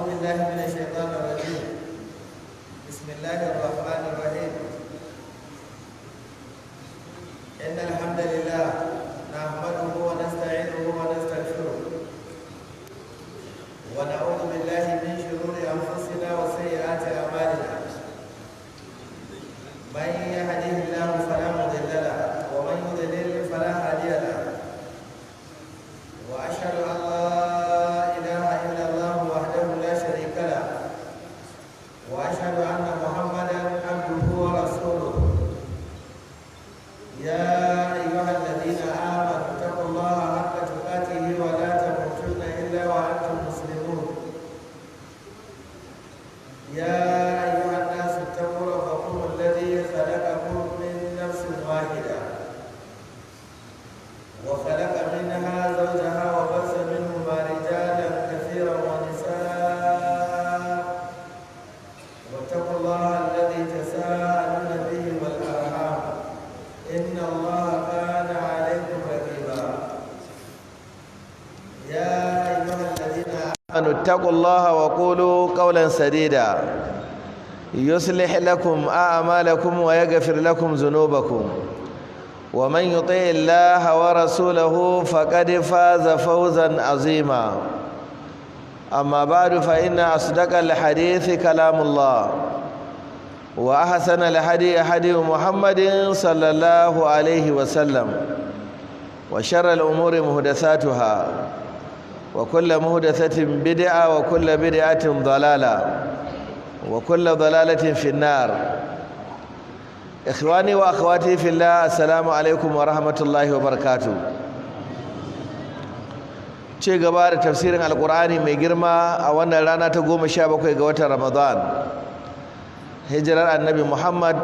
بالله من الشيطان الرجيم. بسم الله الرحمن الرحيم. إن الحمد لله نحمده ونستعينه ونستغفره، ونعوذ بالله من شرور أنفسنا وسيئات أعمالنا. من يهده الله فلا مضل له، ومن يضلل فلا هادي له. وأشهد أن لا إله إلا الله وحده لا شريك له، وأشهد أن محمدا عبده ورسوله. يا أيها الذين آمنوا اتقوا الله حق تقاته ولا تموتن إلا وأنتم مسلمون. يا أيها الناس اتقوا ربكم الذي خلقكم من نفس واحدة، وخلق منها زوجها، وبث منهما رجالا كثيرا ونساء. واتقوا الله الذي تساءلون به والأرحام، إن الله كان عليكم رقيبا. يا أيها الذين آمنوا اتقوا الله وقولوا قولا سديدا، يصلح لكم أعمالكم ويغفر لكم ذنوبكم. ومن يطع الله ورسوله فقد فاز فوزا عظيما. أما بعد، فإن أصدق الحديث كلام الله، وأحسن الهدي هدي محمد صلى الله عليه وسلم، وشر الأمور محدثاتها، وكل محدثة بدعة، وكل بدعة ضلالة، وكل ضلالة في النار. إخواني وأخواتي في الله، السلام عليكم ورحمة الله وبركاته. Ce gaba da tafsirin Alkur'ani mai girma a wannan rana ta 17 ga watan Ramadan, hijirar Annabi Muhammad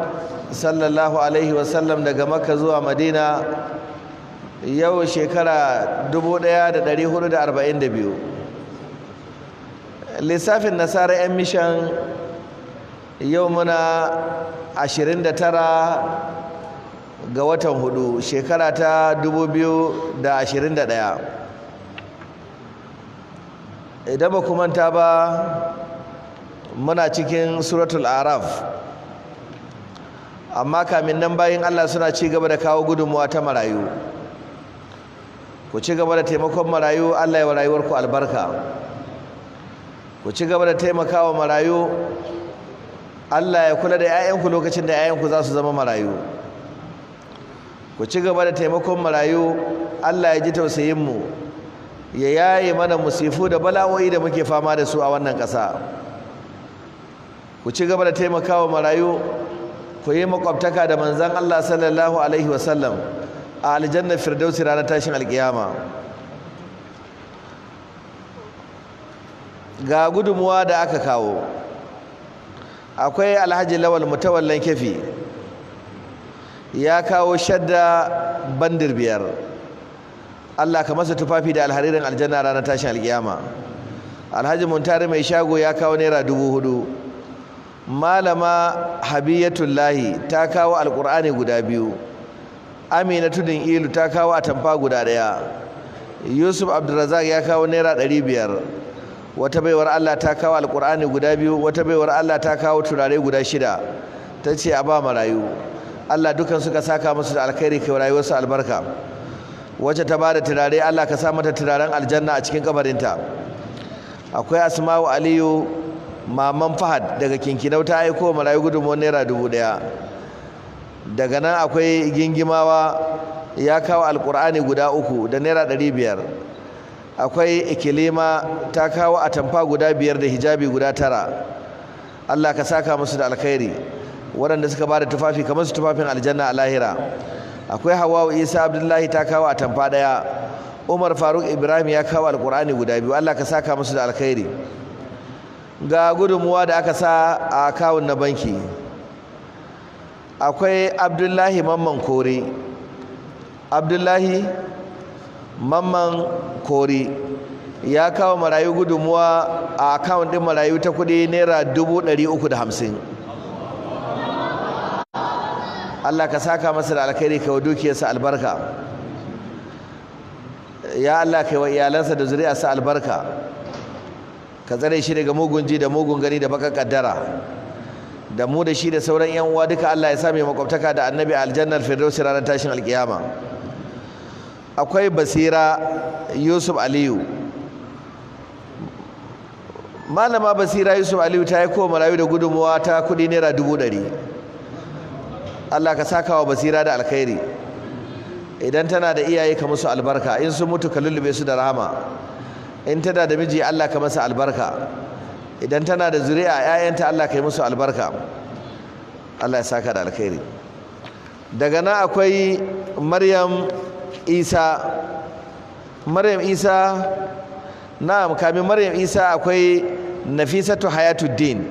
sallallahu alaihi wasallam daga Makka zuwa Madina, yau shekara 1442 lissafin Nasara 'yan mishan. Yau muna 29 ga watan 4, shekara ta 2021. Idan ba ku manta ba, muna cikin Suratul Araf. Amma kamin nan, bayin Allah suna ci gaba da kawo gudunmuwa ta marayu. Ku ci gaba da taimakon marayu, Allah ya wa rayuwarku albarka. Ku ci gaba da taimakawa marayu, Allah ya kula da 'ya'yanku lokacin da 'ya'yanku za su zama marayu. Ku ci gaba da taimakon marayu, Allah ya ji tausayinmu, ya yaye mana musifu da bala'o'i da muke fama da su a wannan ƙasa. Ku ci gaba da taimakawa marayu, ku yi makwabtaka da Manzon Allah sallallahu alaihi wasallam a Aljannar Firdausi ranar tashin Alkiyama. Ga gudunmuwa da aka kawo. Akwai Alhaji Lawal Mutawallan Kefi, ya kawo shadda bandir 5. Allah ka masa tufafi da alharirin aljanna ranar tashin Alkiyama. Alhaji Muntari mai shago ya kawo naira 4,000. Malama Habiyatullahi ta kawo Alkur'ani guda 2. Amina Tudun Ilu ta kawo atamfa guda 1. Yusuf Abdulrazak ya kawo naira 500. Wata baiwar Allah ta kawo Alkur'ani guda 2. Wata baiwar Allah ta kawo turare guda 6, ta ce a ba marayu. Allah dukan suka saka musu da alkhairi, kai rayuwarsu albarka. Wacce ta bada turare, Allah ka sa mata turaren aljanna a cikin kabarinta. Akwai Asma'u Aliyu, maman Fahad, daga Kinkinau, ta aiko marayu gudunmuwar naira 1,000. Daga nan akwai Gingimawa, ya kawo Alkur'ani guda 3 da naira 500. Akwai Ikilima, ta kawo atamfa guda 5 da hijabi guda 9. Allah ka saka musu da alkhairi. Waɗanda suka bada tufafi, kamar su tufafin aljanna a lahira. Akwai Hawwa Isa Abdullahi, ta kawo atamfa 1. Umar Faruk Ibrahim ya kawo Alkur'ani guda 2. Allah ka saka musu da alkhairi. Ga gudunmuwa da aka sa a akawun na banki. Akwai Abdullahi Mamman Kore. Abdullahi Mamman Kore ya kawo marayu gudunmuwa a akawun ɗin marayu ta kuɗi naira 350,000. Allah ka saka masa da alkhairi, kai wa dukiyarsa albarka. Ya Allah, kai wa iyalansa da zuri'arsa albarka. Ka tsare shi daga mugun ji da mugun gani da baka kaddara. Da mu da shi da sauran yan uwa duka Allah ya sa mai makwabtaka da annabi a aljannar firdausi ranar tashin alkiyama. Akwai Basira Yusuf Aliyu. Malama Basira Yusuf Aliyu ta yi kowa marayu da gudunmuwa ta kudi naira 100,000. Allah ka saka wa Basira da alkhairi. Idan tana da iyaye ka musu albarka, in sun mutu ka lullube su da rahama. In tana da miji Allah ka masa albarka. Idan tana da zuri'a ƴaƴanta Allah ka yi musu albarka. Allah ya saka da alkhairi. Daga nan akwai Maryam Isa. Maryam Isa, na'am, kamin Maryam Isa akwai Nafisatu Hayatuddin.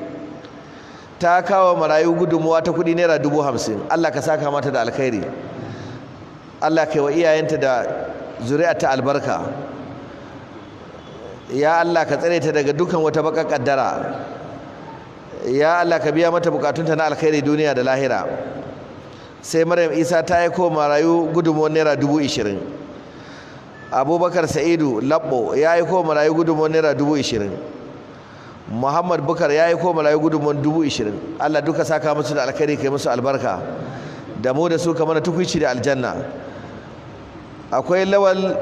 Ta kawo marayu gudunmuwa ta kudi naira 50,000. Allah ka saka mata da alkhairi. Allah ka yi wa iyayenta da zuri'arta albarka. Ya Allah ka tsare ta daga dukkan wata bakar kaddara. Ya Allah ka biya mata bukatunta na alkhairi duniya da lahira. Sai Maryam Isa ta aiko marayu gudunmuwar naira 20,000. Abubakar Sa'idu Labbo ya aiko marayu gudunmuwar naira 20,000. Muhammad Bukar ya aiko marayu gudunmuwar 20,000. Allah duka saka musu da alkhairi, kai musu albarka. Da mu da su ka mana tukuici da aljanna. Akwai Lawal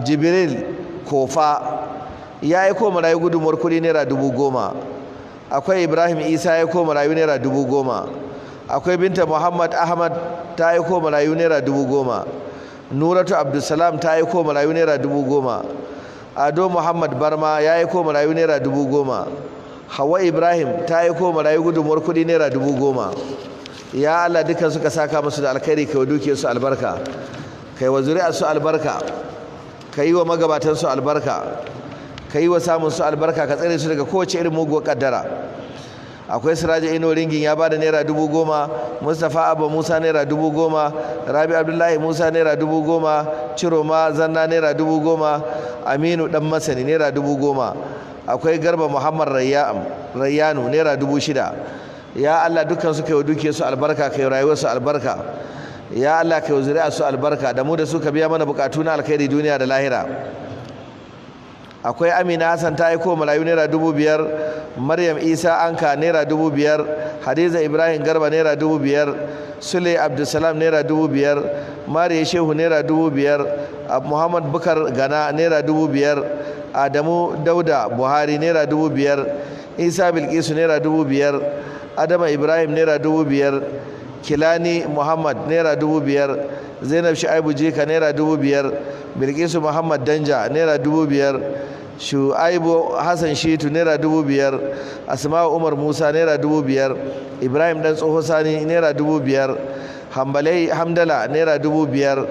Jibril Kofa ya aiko marayu gudunmuwar kudi naira 10,000. Akwai Ibrahim Isa ya aiko marayu naira 10,000. Akwai Binta Muhammad Ahmad ta aiko marayu naira 10,000. Nuratu Abdulsalam ta aiko marayu naira 10,000. Ado Muhammad Barma ya aiko marayu naira 10,000. Hawa Ibrahim ta aiko marayu gudunmuwar kudi naira 10,000. Ya Allah dukan suka saka musu da alkhairi, kai wa dukiyarsu albarka, kai wa zuri'arsu albarka, kai wa magabatansu albarka, kai wa samun su albarka, ka tsare su daga kowace irin muguwar kaddara. Akwai Siraji Ino Ringin ya bada naira 10,000. Mustapha Abba Musa naira 10,000. Rabi Abdullahi Musa naira 10,000. Ciroma Zanna naira 10,000. Aminu Dan Masani naira 10,000. Akwai Garba Muhammad Rayyanu naira 6,000. Ya Allah dukkan su kai wa dukiyar su albarka, kai rayuwar su albarka. Ya Allah kai wa zuri'ar su albarka. Da mu da su ka biya mana bukatu na alkhairi duniya da lahira. Akwai Amina Hassan ta aiko marayu naira 5,000. Maryam Isa Anka naira 5,000. Hadiza Ibrahim Garba naira 5,000. Sule Abdulsalam naira 5,000. Mariya Shehu naira 5,000. Muhammad Bukar Gana naira 5,000. Adamu Dauda Buhari naira 5,000. Isa Bilkisu naira 5,000. Adama Ibrahim naira 5,000. Kilani Muhammad naira 5,000. Zainab Shu'aibu Jika naira 5,000. Bilkisu Muhammad Danja naira 5,000. Shu'aibu Hassan Shitu naira 5,000. Asma'u Umar Musa naira 5,000. Ibrahim Dan Tsoho Sani naira 5,000. Hambalai Hamdala naira 5,000.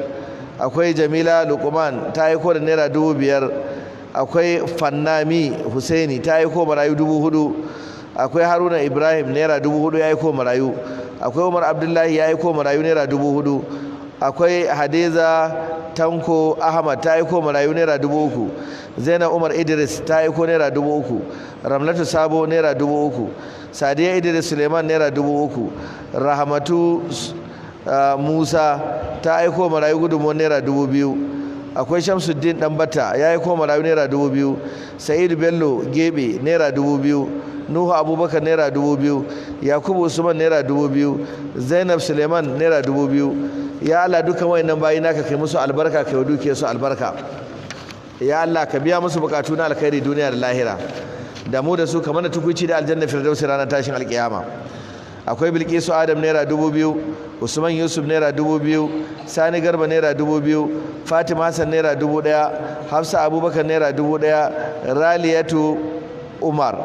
Akwai Jamila Luqman ta aiko da naira 5,000. Akwai Fannami Husaini ta aiko marayu 4,000. Akwai Haruna Ibrahim naira 4,000 ya aiko marayu. Akwai Umar Abdullahi ya aiko marayu naira 4,000. Akwai Hadiza Tanko Ahmad ta aiko marayu naira 3,000. Zainab Umar Idris ta aiko naira 3,000. Ramlatu Sabo naira 3,000. Sadiya Idris Suleiman naira 3,000. Rahmatu Musa ta aiko marayu gudunmuwar naira 2,000. Akwai Shamsuddin Danbata ya aiko marayu naira 2,000. Sa'idu Bello Gebe naira 2,000. Nuhu Abubakar naira 2,000. Yakubu Usman naira 2,000. Zainab Suleiman naira 2,000. Ya Allah dukan wayannan bayi naka kai musu albarka, kai duke su albarka. Ya Allah ka biya musu bukatu na alkhairi duniya da lahira. Da mu da su kamar da tukuici da aljanna firdausi ranar tashin alkiyama. Akwai Bilkisu Adam naira 2,000. Usman Yusuf naira 2,000. Sani Garba naira 2,000. Fatima Hassan naira 1,000. Hafsa Abubakar naira 1,000. Raliyatu Umar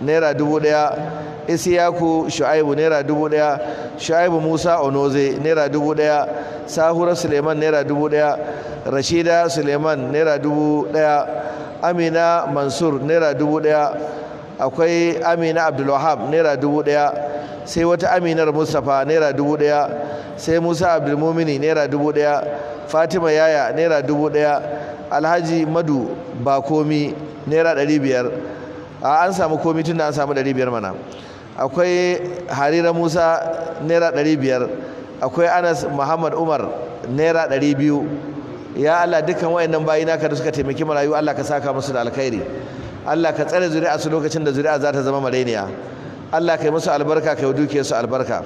naira 1,000. Isiyaku Shu'aibu naira 1,000. Shu'aibu Musa Onoze naira 1,000. Sahura Suleiman naira 1,000. Rashida Suleiman naira 1,000. Amina Mansur naira 1,000. Akwai Amina Abdulwahab naira 1,000. Sai wata Aminar Mustapha naira 1,000. Sai Musa Abdulmumini naira 1,000. Fatima Yaya naira 1,000. Alhaji Madu Bakomi naira 500. An samu komi tun da an samu 500 mana. Akwai Harira Musa naira 500. Akwai Anas Muhammad Umar naira 200. Ya Allah, dukkan wayannan bayi naka da suka taimaki marayu, Allah ka saka musu da alkhairi. Allah ka tsare zuri'a su lokacin da zuri'a za ta zama marainiya. Allah ka yi musu albarka, ka yi dukiyar su albarka.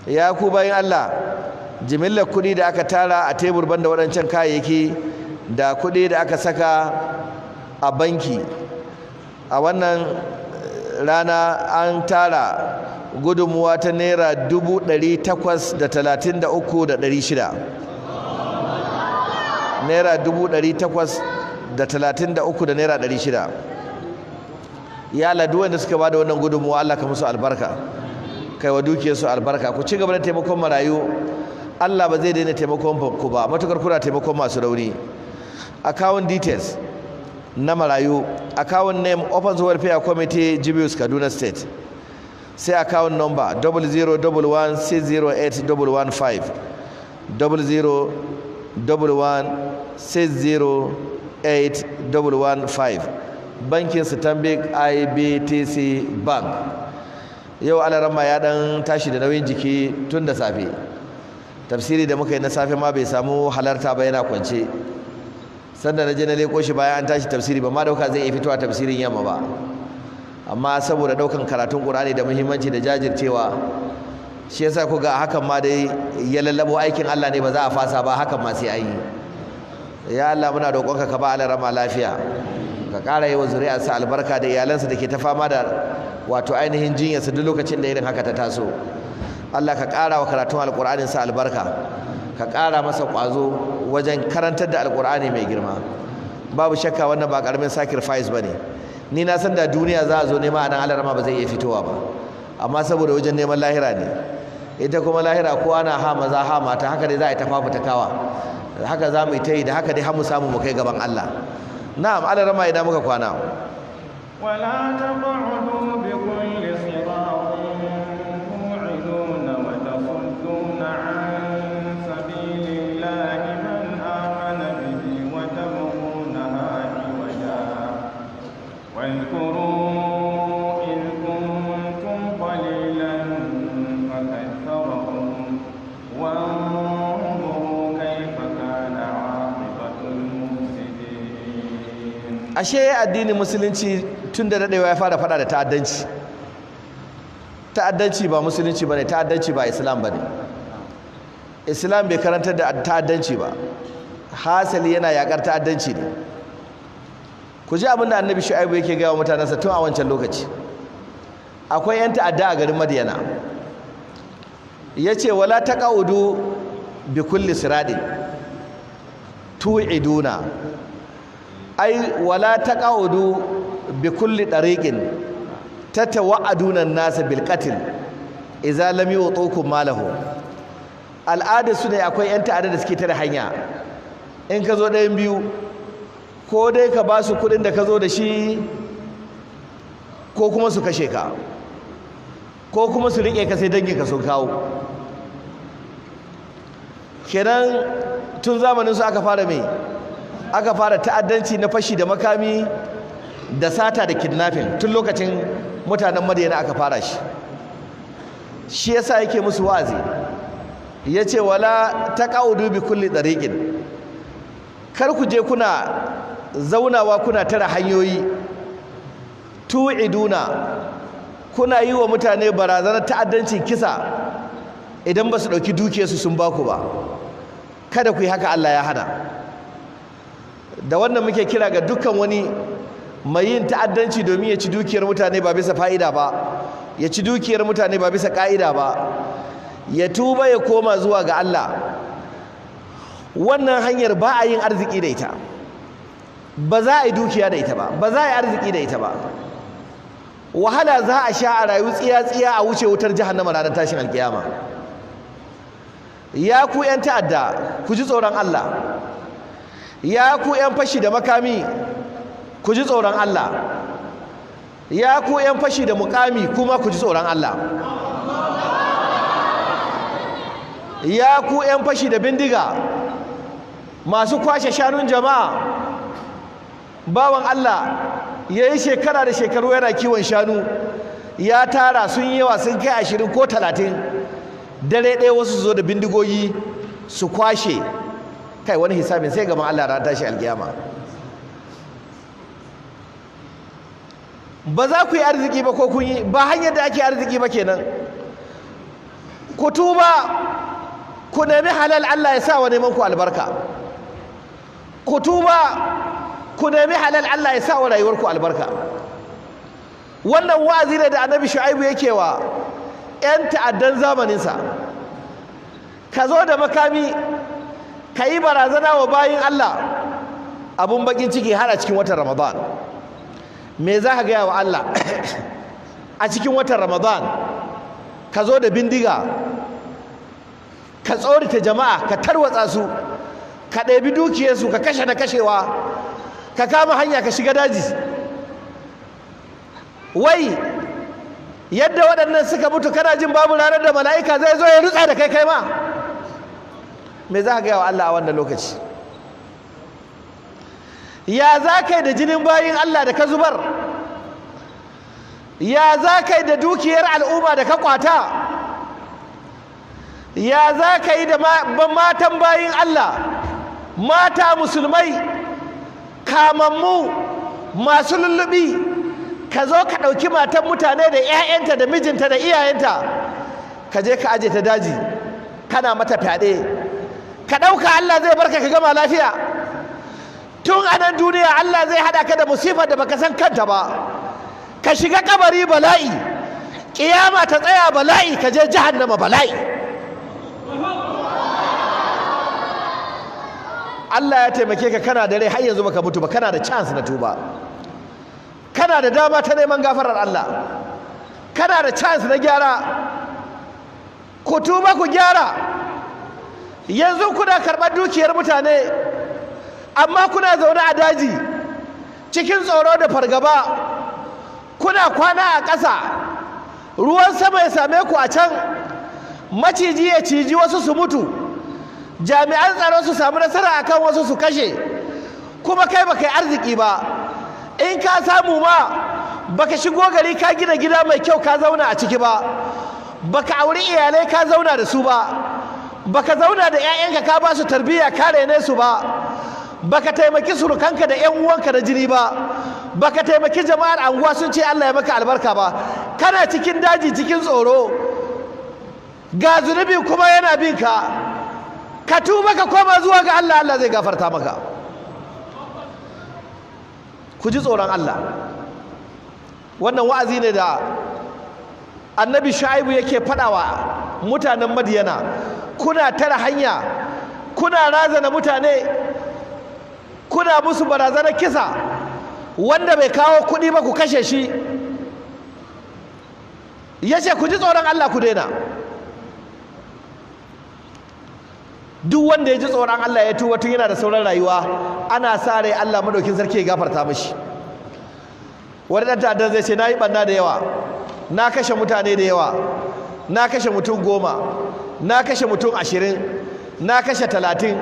Ya ku bayin Allah, jimillar kuɗi da aka tara a tebur banda waɗancan kayayyaki da kuɗi da aka saka a banki a wannan rana, an tara gudunmuwa ta ₦833,600, ₦833,600. Ya Allah, duk wanda suka bada wannan gudunmuwa, Allah ka musu albarka, kai wa dukiyarsu albarka. Ku ci gaba da taimakon marayu. Allah ba zai daina taimakon ku ba matukar kuna taimakon masu rauni. Account details na marayu: account name, Orphans Welfare Committee, Jibius, Kaduna State. Sai account number 0011608115, 0011608115, bankin Stanbic IBTC Bank. Yau alarama ya dan tashi da nauyin jiki tun da safe. Tafsiri da muka yi na safe ma bai samu halarta ba, yana kwance. Sanda na je na leko shi bayan an tashi tafsiri, ba ma dauka zai iya fitowa tafsirin yamma ba, amma saboda daukan karatun Qur'ani da muhimmanci da jajircewa, shi yasa ku ga hakan ma dai ya lallabo. Aikin Allah ne, ba za a fasa ba, hakan ma sai an yi. Ya Allah, muna roƙonka ka ba alarama lafiya, ka ƙara yi wa zuri'arsa albarka da iyalansa da ke ta fama da wato ainihin jinyarsa duk lokacin da irin haka ta taso. Allah ka ƙara wa karatun alƙur'anin sa albarka, ka ƙara masa ƙwazo wajen karantar da alƙur'ani mai girma. Babu shakka wannan ba ƙaramin sacrifice bane. Ni na san da duniya za a zo nema a nan, alarama ba zai iya fitowa ba, amma saboda wajen neman lahira ne, ita kuma lahira ko ana ha maza ha mata, haka dai za a yi ta fafutakawa, haka za mu yi ta yi, da haka dai har mu samu mu kai gaban Allah. Na'am, alarama, idan muka kwana? ولا تقعدوا بكل صراط توعدون وتصدون عن سبيل الله من آمن به وتبغونها عوجا. واذكروا إذ كنتم قليلا فكثركم، وانظروا كيف كان عاقبة المفسدين. Ashe addinin musulunci tun da daɗewa ya fara faɗa da ta'addanci. Ta'addanci ba musulunci bane, ta'addanci ba Islam bane. Islam bai karantar da ta'addanci ba, hasali yana yakar ta'addanci ne. Ku ji abin da Annabi Shu'aibu yake gaya wa mutanensa tun a wancan lokaci. Akwai 'yan ta'adda a garin Madiyana. Yace: "Wala taqaudu bi kulli siradin tu'iduna", ai "wala taqaudu bi kulli dariqin tatawa'aduna an-nas bil qatl idza lam yutukum malahu". Al'ada su ne, akwai 'yan ta'adda da suke tare hanya. In ka zo, ɗayan biyu: ko dai ka ba su kuɗin da ka zo da shi, ko kuma su kashe ka, ko kuma su riƙe ka sai danginka sun kawo. Kenan tun zamanin su aka fara mai aka fara ta'addanci na fashi da makami da sata da kidnapping. Tun lokacin mutanen Madiyana aka fara shi. Shi yasa yake musu wa'azi, yace: "Wala taqaudu bi kulli tariqin", kar ku je kuna zaunawa kuna tara hanyoyi, tu'iduna, kuna yi wa mutane barazanar ta'addancin kisa idan ba su ɗauki dukiyarsu sun baku ba. Kada ku yi haka, Allah ya hana. Da wannan muke kira ga dukkan wani mai yin ta'addanci domin ya ci dukiyar mutane ba bisa fa'ida ba, ya ci dukiyar mutane ba bisa ka'ida ba, ya tuba ya koma zuwa ga Allah. Wannan hanyar ba a yin arziki da ita, ba za a yi dukiya da ita ba, ba za a yi arziki da ita ba. Wahala za a sha a rayu tsiya-tsiya, a wuce wutar jahannama ranar tashin alkiyama. Ya ku 'yan ta'adda, ku ji tsoron Allah. Ya ku 'yan fashi da makami, ku ji tsoron Allah. Ya ku 'yan fashi da mukami, kuma ku ji tsoron Allah. Ya ku 'yan fashi da bindiga masu kwashe shanun jama'a, bawan Allah ya yi shekara da shekaru yana kiwon shanu, ya tara sun yi yawa, sun kai 20 ko 30, dare ɗaya wasu su zo da bindigogi su kwashe. Kai wani hisabin sai gaban Allah ran tashi alkiyama. Ba za ku yi arziki ba ko kun yi, ba hanyar da ake arziki ba kenan. Ku tuba, ku nemi halal, Allah ya sa wa neman ku albarka. Ku tuba, ku nemi halal, Allah ya sa wa rayuwarku albarka. Wannan wa'azi ne da Annabi Shu'aibu yake wa 'yan ta'addan zamaninsa. Ka zo da makami ka yi barazana wa bayin Allah, abun bakin ciki har a cikin watan Ramadan. Me za ka gaya wa Allah a cikin watan Ramadan? Ka zo da bindiga, ka tsorita jama'a, ka tarwatsa su, ka ɗebi dukiyarsu, ka kashe na kashewa, ka kama hanya ka shiga daji. Wai yadda waɗannan suka mutu, kana jin babu ranar da mala'ika zai zo ya rutsa da kai kai ma? Me za ka gaya wa Allah a wannan lokaci? Ya za ka yi da jinin bayin Allah da ka zubar? Ya za ka yi da dukiyar al'umma da ka kwata? Ya za ka yi da matan bayin Allah, mata musulmai kamammu masu lullubi? Ka zo ka ɗauki matan mutane da 'ya'yanta da mijinta da iyayenta, ka je ka aje ta daji kana mata fyaɗe. Ka ɗauka Allah zai barka ka gama lafiya? Tun a nan duniya Allah zai haɗa ka da musifar da baka san kanta ba. Ka shiga kabari bala'i, kiyama ta tsaya bala'i, ka je jahannama bala'i. Allah ya taimake ka kana da rai har yanzu baka mutu ba, kana da chance na tuba, kana da dama ta neman gafarar Allah, kana da chance na gyara. Ku tuba ku gyara. Yanzu kuna karɓar dukiyar mutane, amma kuna zaune a daji cikin tsoro da fargaba, kuna kwana a ƙasa, ruwan sama ya same ku a can, maciji ya ciji wasu su mutu, jami'an tsaro su samu nasara akan wasu su kashe, kuma kai baka yi arziki ba. In ka samu ma baka shigo gari ka gina gida mai kyau ka zauna a ciki ba, baka auri iyalai ka zauna da su ba, baka zauna da 'ya'yanka ka ba su tarbiyya ka rene su ba, baka taimaki surukanka da 'yan uwanka da jini ba, baka taimaki jama'ar anguwa sun ce Allah ya maka albarka ba. Kana cikin daji cikin tsoro, ga zunubi kuma yana bin ka. Ka tuba ka koma zuwa ga Allah, Allah zai gafarta maka. Ku ji tsoron Allah. Wannan wa'azi ne da Annabi Shu'aibu yake faɗawa mutanen Madiyana. Kuna tara hanya, kuna razana mutane, kuna musu barazanar kisa, wanda bai kawo kuɗi ba ku kashe shi. Yace ku ji tsoron Allah ku daina. Duk wanda ya ji tsoron Allah ya tuba tun yana da sauran rayuwa, ana sa rai Allah madaukin sarki ya gafarta mishi. Wani ɗan ta'addar zai ce na yi ɓanna da yawa, na kashe mutane da yawa, na kashe mutum 10, na kashe mutum 20, na kashe 30,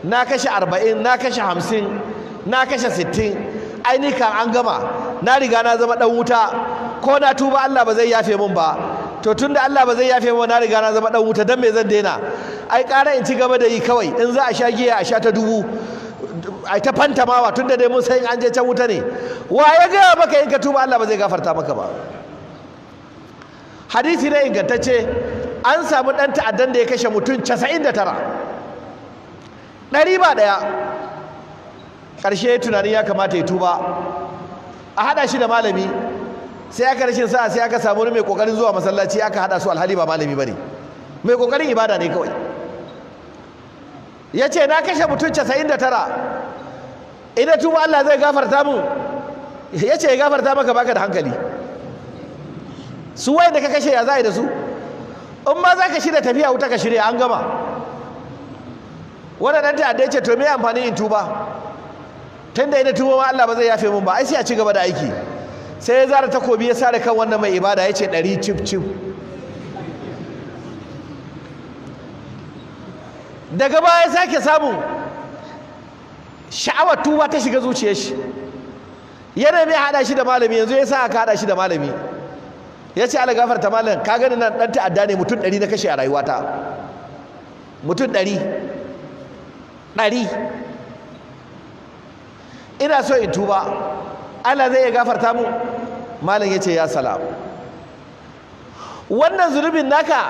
na kashe 40, na kashe 50, na kashe 60. Ai ni kan an gama, na riga na zama ɗan wuta, ko na tuba Allah ba zai yafe min ba. To tunda Allah ba zai yafe min, na riga na zama ɗan wuta, dan me zan daina? Ai ƙara in ci gaba da yi kawai. In za a sha giya a sha ta 1000, ai ta fantamawa, tunda dai mun san an je can wuta ne. Wa ya gaya maka in ka tuba Allah ba zai gafarta maka ba? Hadisi ne ingantacce, an samu ɗan ta'addan da ya kashe mutum 99, 100 ba ɗaya. Ƙarshe tunanin ya kamata ya tuba, a haɗa shi da malami. Sai aka rashin sa'a, sai aka samu wani mai ƙoƙarin zuwa masallaci, aka haɗa su, alhali ba malami ba ne, mai ƙoƙarin ibada ne kawai. Ya ce na kashe mutum 99, idan tuba Allah zai gafarta mun. Ya ce ya gafarta maka, baka da hankali. Su wayan da ka kashe ya za a yi da su? In ma za ka shirya tafiya wuta ka shirya, an gama. Wannan ɗan ta'adda ya ce to me amfanin in tuba? Tunda ina tuba ma Allah ba zai yafe mun ba, ai sai a ci gaba da aiki. Sai ya zara takobi ya sare kan wannan mai ibada, ya ce 100 cif cif. Daga baya sake samun sha'awar tuba ta shiga zuciyar shi, yana mai haɗa shi da malami. Yanzu ya sa aka haɗa shi da malami, ya ce Allah gafarta malam, ka gani nan ɗan ta'adda ne, mutum 100 na kashe a rayuwata, mutum 100. 100. Ina so in tuba, Allah zai iya gafarta mu? Malam ya ce ya salam, wannan zunubin naka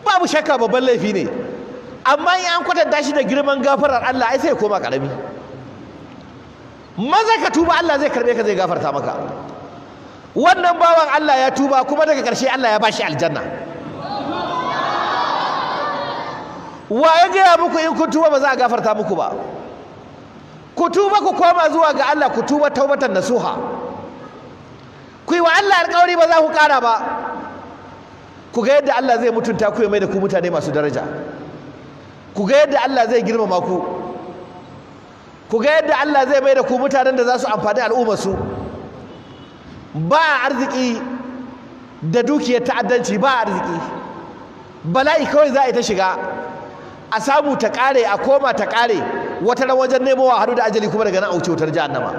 babu shakka babban laifi ne, amma in an kwatanta shi da girman gafarar Allah ai sai ya koma karami. Maza ka tuba, Allah zai karbe ka, zai gafarta maka. Wannan bawan Allah ya tuba, kuma daga ƙarshe Allah ya bashi aljanna. Wa ya gaya muku in kun tuba ba za a gafarta muku ba? Ku tuba, ku koma zuwa ga Allah, ku tuba taubatan nasuha, ku yi wa Allah alƙawari ba za ku ƙara ba. Ku ga yadda Allah zai mutunta ku, ya mai da ku mutane masu daraja. Ku ga yadda Allah zai girmama ku. Ku ga yadda Allah zai mai da ku mutanen da za su amfani al'ummarsu. Ba arziki da dukiyar ta'addanci, ba arziki, bala'i kawai za a yi ta shiga, a samu ta ƙare, a koma ta ƙare, wata ran wajen nemowa hadu da ajali, kuma daga nan a wuce wutar jahannama.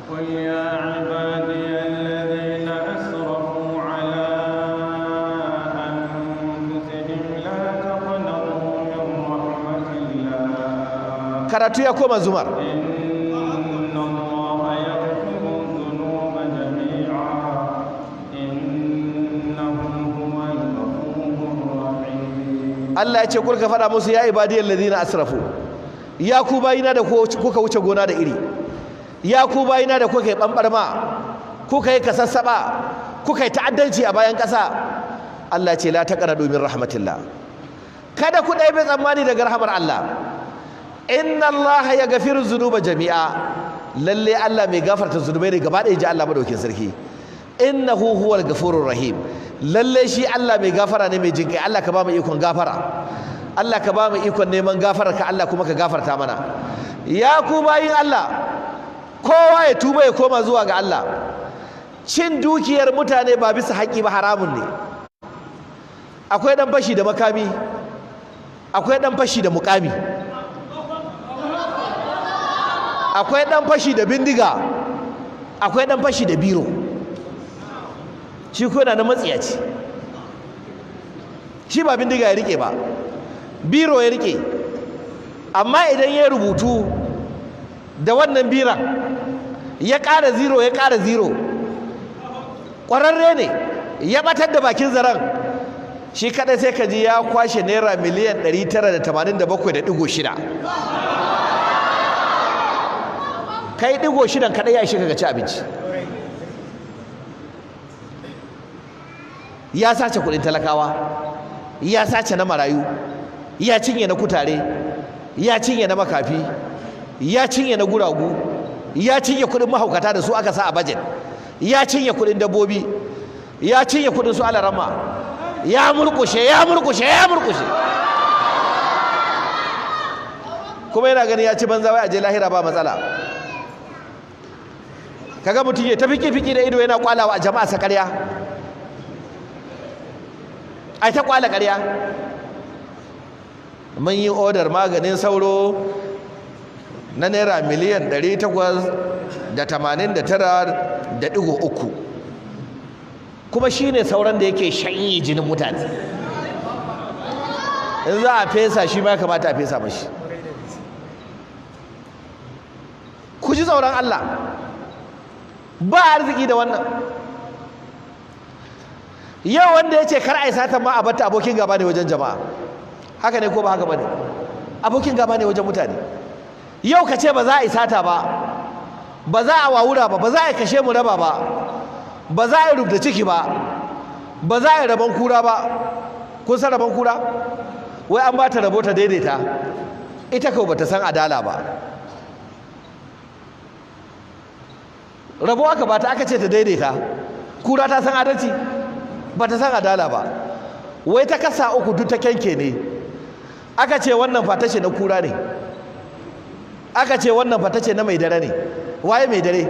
قل يا عبادي الذين أسرفوا على أنفسهم لا تقنطوا من رحمة الله Karatu ya koma Zumar. إن الله يغفر الذنوب جميعا إنه هو الغفور الرحيم. Allah ya ce kul, ka faɗa musu, ya ibadiyal ladina asrafu, ya ku bayina da kuka wuce gona da iri, ya ku bayina da kuka yi ɓanɓarma, kuka yi kasassaɓa, kuka yi ta'addanci a bayan ƙasa. Allah ya ce la taqnatu min rahmatillah, kada ku ɗebe tsammani daga rahamar Allah. Inna Allah ya gafiru zunuba jami'a, lalle Allah mai gafarta zunubai ne gaba ɗaya, ji Allah madaukin sarki. Innahu huwal gafurur rahim, lalle shi Allah mai gafara ne mai jinkai. Allah ka ba mu ikon gafara, Allah ka ba mu ikon neman gafarar ka, Allah kuma ka gafarta mana. Ya ku bayin Allah, kowa ya tuba ya koma zuwa ga Allah. Cin dukiyar mutane ba bisa haƙƙi ba haramun ne. Akwai ɗan fashi da makami, akwai ɗan fashi da muƙami, akwai ɗan fashi da bindiga, akwai ɗan fashi da biro. Shi ko yana na matsiyaci, shi ba bindiga ya rike ba, biro ya rike, amma idan ya rubutu da wannan biran ya ƙara zero, ya ƙara zero, ƙwararre ne, ya ɓatar da bakin zaren shi kaɗai, sai ka ji ya kwashe naira miliyan 987.6. Kai ɗigo shidan kaɗai ya ishe ka ci abinci. Ya sace kuɗin talakawa, ya sace na marayu, ya cinye na kutare, ya cinye na makafi, ya cinye na guragu, ya cinye kuɗin mahaukata da su aka sa a bajet, ya cinye kuɗin dabbobi, ya cinye kuɗin su alarama, ya murƙushe, ya murƙushe, ya murƙushe, kuma yana gani ya ci banza, wai a je lahira ba matsala. Kaga mutum ya ta fiki fiki da ido yana kwalawa a jama'a sa ƙarya, ai ta kwala ƙarya. Mun yi odar maganin sauro na naira miliyan 889.3, kuma shine sauran da yake shanye jinin mutane. In za a fesa shi ma ya kamata a fesa mashi. Ku ji tsoron Allah, ba arziki da wannan. Yau wanda ya ce kar a yi satan ma a batta, abokin gaba ne wajen jama'a. Haka ne ko ba haka ba ne? Abokin gaba ne wajen mutane. Yau ka ce ba za a yi sata ba, ba za a wawura ba, ba za a kashe mu raba ba, ba za a yi rubda ciki ba, ba za a yi rabon kura ba. Kun san rabon kura? Wai an ba ta rabo ta daidaita, ita kawai bata san adala ba. Rabo aka bata, aka ce ta daidaita. Kura ta san adalci? Ba ta san adala ba. Wai ta kasa uku duk ta kyanke ne. Aka ce wannan fata ce na kura ne, aka ce wannan fata ce na mai dare ne. Waye mai dare?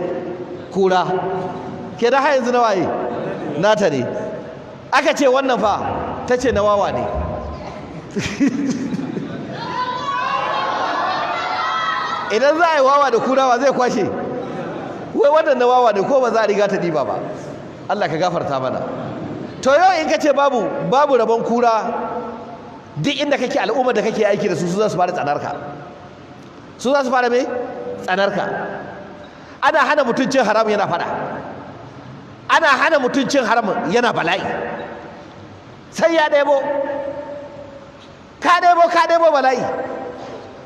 Kura ke da har yanzu na waye? Nata ne. Aka ce wannan fa ta ce na wawa ne. Idan za a yi wawa da kurawa zai kwashe? Wai wannan na wawa ne, ko ba za a riga ta ɗiba ba. Allah ka gafarta mana. To yau in ka ce babu rabon kura, duk inda kake, al'ummar da kake aiki da su, su za su fara tsanar ka. Su za su fara me? Tsanarka. Ana hana mutum cin haram yana fada, ana hana mutum cin haram yana bala'i, sai ya ɗebo ka ɗebo ka ɗebo bala'i.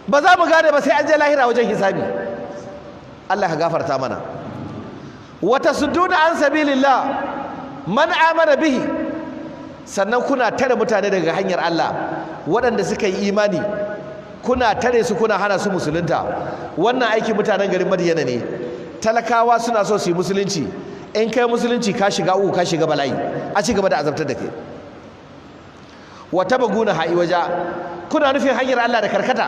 Ba za mu gane ba sai an je lahira wajen hisabi. Allah ka gafarta mana. Wata sudduna an sabilillah man amana bihi, sannan kuna tare mutane daga hanyar Allah, waɗanda suka yi imani kuna tare su, kuna hana su musulunta. Wannan aikin mutanen garin Madiyana ne. Talakawa suna so su yi musulunci, in kai musulunci ka shiga uku, ka shiga bala'i, a ci gaba da azabtar da kai. Wata baguna ha'i waja, kuna nufin hanyar Allah da karkata.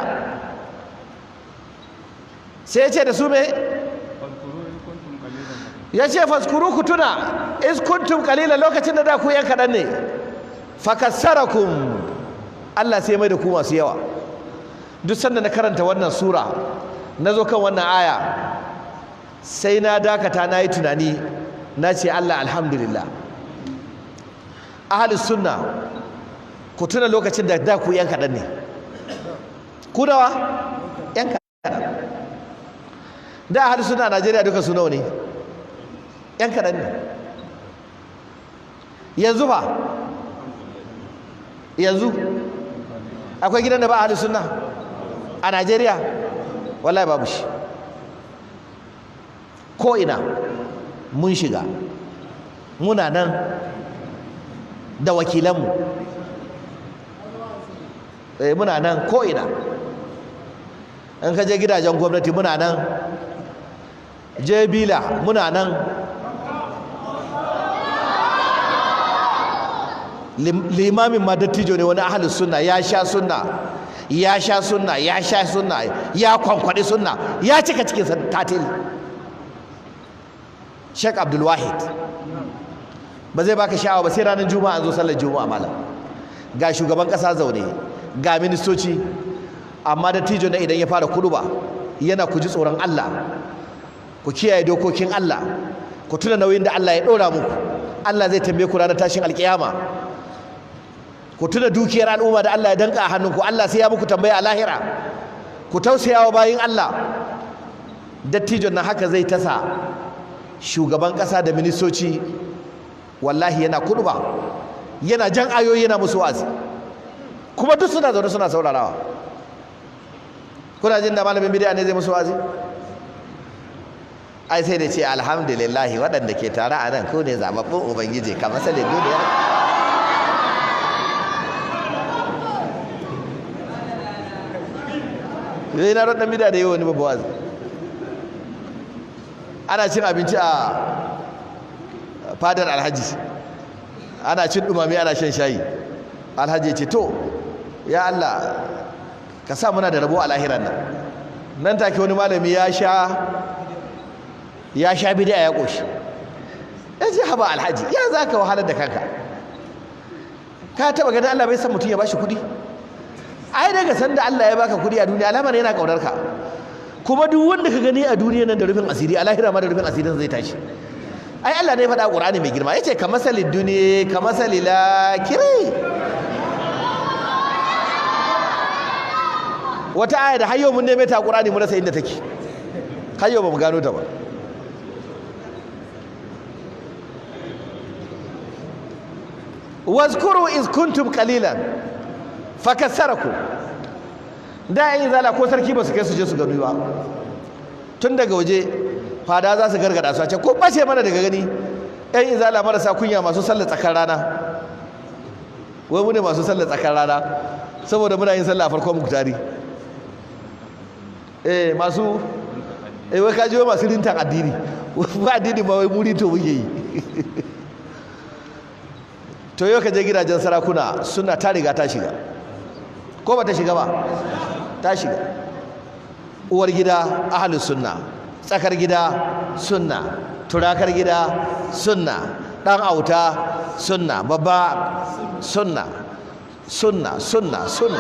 Sai ya ce da su me? Ya ce faskuru, ku tuna, is kuntum qalilan, lokacin da da ku yan kaɗan ne, fakassarakum, Allah sai mai da ku masu yawa. Duk sanda na karanta wannan sura, na zo kan wannan aya, sai na dakata, na yi tunani, na ce Allah alhamdulillah. Ahlus sunna, ku tuna lokacin da da ku yan kaɗan ne. Ku nawa? Yan kaɗan. Da ahlus sunna a Najeriya duka su nawa ne? Yan kaɗan ne. Yanzu ba, yanzu akwai gidan da ba ahlus sunna a Najeriya? Wallahi babu shi. Ko ina mun shiga, muna nan da wakilanmu. Eh, muna nan ko ina. In ka je gidajen gwamnati muna nan, je bila muna nan, limamin ma dattijo ne, wani ahalus sunna, ya sha sunna, ya sha sunna, ya sha sunna, ya kwankwaɗi sunna, ya cika cikin sa tatil. Sheikh Abdul Wahid ba zai baka sha'awa ba sai ranar juma'a an zo sallar juma'a. Malam, ga shugaban kasa zaune, ga ministoci, amma dattijo na idan ya fara kuduba yana ku ji tsoron Allah, ku kiyaye dokokin Allah, ku tuna nauyin da Allah ya ɗora muku, Allah zai tambaye ku ranar tashin alkiyama, ku tuna dukiyar al'umma da Allah ya danka a hannunku, Allah sai ya muku tambaya a lahira, ku tausaya wa bayin Allah. Dattijon nan haka zai tasa shugaban kasa da ministoci, wallahi yana kuduba, yana jan ayoyi, yana musu wa'azi, kuma duk suna zaune suna saurarawa. Kuna jin da malamin bid'a ne zai musu wa'azi? Ai sai da ce alhamdulillah, waɗanda ke tare a nan ku ne zababbun ubangiji kamar salin duniya. Zai na roɗin bid'a da yi wani babba wa'azi. Ana cin abinci a fadar alhaji, ana cin dumame, ana shan shayi. Alhaji ya ce to ya Allah ka sa muna da rabo a lahiran nan. Nan take wani malami ya sha bid'a ya koshi. Ya ce haba alhaji, ya za ka wahalar da kanka? Ka taba ganin Allah bai san mutum ya bashi kuɗi? Ai daga sanda Allah ya baka kuɗi a duniya, alamar yana kaunar ka. Kuma duk wanda ka gani a duniya nan da rufin asiri, a lahira ma da rufin asirin zai tashi. Ai Allah ne ya faɗa a Qur'ani mai girma, yace ka masalin duniya ka masali lakiri. Wata aya da har yau mun neme ta a Qur'ani mun rasa inda take, har yau ba mu gano ta ba. Wazkuru iz kuntum qalilan fakassarakum. Da yan izala ko sarki ba su kai su je su gani ba, tun daga waje fada za su gargada su a ce ko bace mana daga gani. Yan izala marasa kunya masu sallar tsakar rana, wai mu ne masu sallar tsakar rana saboda muna yin sallah a farkon muktari. Eh masu eh wai kaji wai masu rintan addini, ba addini ba wai muri to muke yi. To yau ka je gidajen sarakuna, suna ta riga ta shiga, ko ba ta shiga ba? Ta shiga. Uwar gida ahlus sunna, tsakar gida sunna, turakar gida sunna, dan auta sunna, babba sunna, sunna sunna sunna,